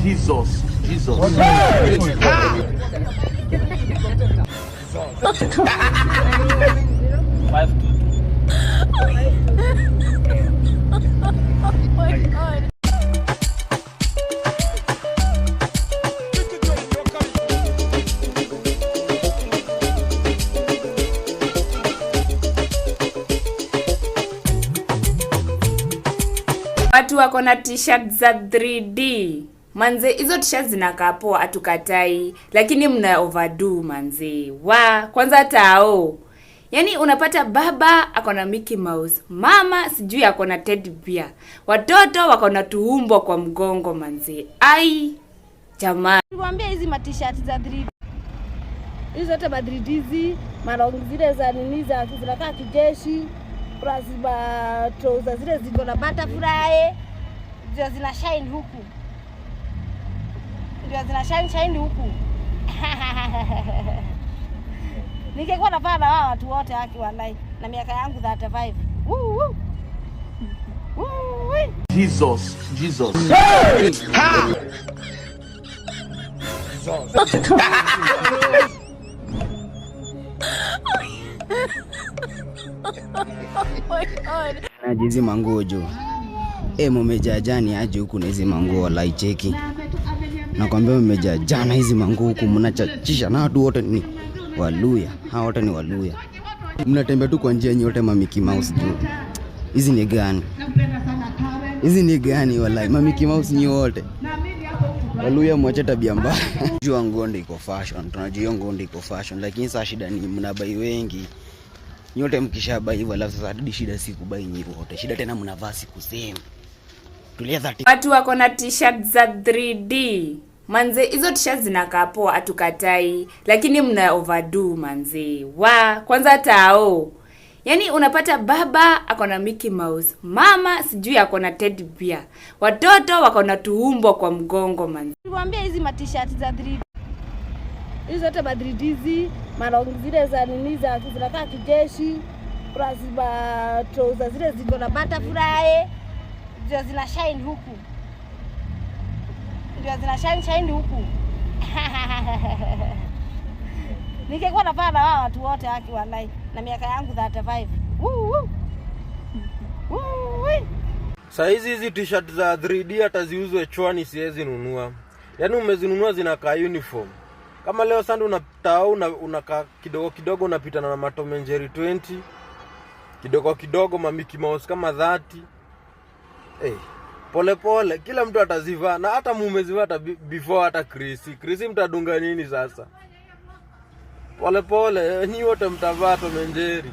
Jesus, Jesus. 522. Watu wako na t-shirt za 3D. Manze, hizo t-shirt zinakaa poa, hatukatai, lakini mna overdo manze. Wa, kwanza tao. Yaani unapata baba ako na Mickey Mouse, mama sijui ako na teddy bear, watoto wako na tuumbwa kwa mgongo manze. Ai, jamani. Niwaambia hizi ma t-shirt za 3D. Hizi zote ma 3D hizi, malong zile za nini za zinakaa kijeshi, plus ma trouser zile ziko na butterfly, ndio zina shine huku. Ndio zina shine shine huku. Ningekuwa navaa na wao watu wote haki wallahi, na miaka yangu 35. Woo woo. Woo. Jesus, Jesus. Aje hizi manguo jo. Mumejajani aje huku na hizi manguo walai cheki. Nakwambia mmejajana hizi manguo huku mnachachisha na watu wote ni Waluya. Hawa wote ni Waluya. Mnatembea tu kwa njia nyote ma Mickey Mouse juu. Hizi ni gani? Hizi ni gani walai? Ma Mickey Mouse nyi wote. Waluya mwache tabia mbaya. Jua nguo ndio iko fashion. Tunajua hiyo nguo ndio iko fashion, lakini sasa shida ni mnabuy wengi. Nyote mkishabuy hivyo, alafu sasa hadi shida si kubuy nyi wote. Shida tena mnavaa siku same. Tulia 30. Watu wako na t-shirt za 3D. Manze, hizo t-shirt zinakaa poa, hatukatai, lakini mna overdo manze. Wa, kwanza tao. Yaani unapata baba ako na Mickey Mouse, mama sijui ako na teddy bear, watoto wako na tuumbwa kwa mgongo manze. Niwaambia hizi ma t-shirt za 3D. Hizi zote ma 3D hizi, malong zile za nini za zinakaa kijeshi, plus ma trouser zile ziko na butterfly, ndio zina shine huku. Ndio zina shine shine huku. Ningekuwa navaa na wao watu wote haki wallahi, na miaka yangu 35. Woo woo. Woo. Saa hizi hizi t-shirt za 3D hata ziuzwe chwani siwezi nunua. Yaani umezinunua zinakaa uniform. Kama leo sasa unatao unakaa kidogo kidogo unapitana na ma Tom and Jerry 20. Kidogo kidogo ma Mickey Mouse kama 30. Pole pole kila mtu atazivaa na hata mumezivaa hata before hata Chris. Chris mtadunga nini sasa? Pole pole, nyi wote mtavaa Tom and Jerry.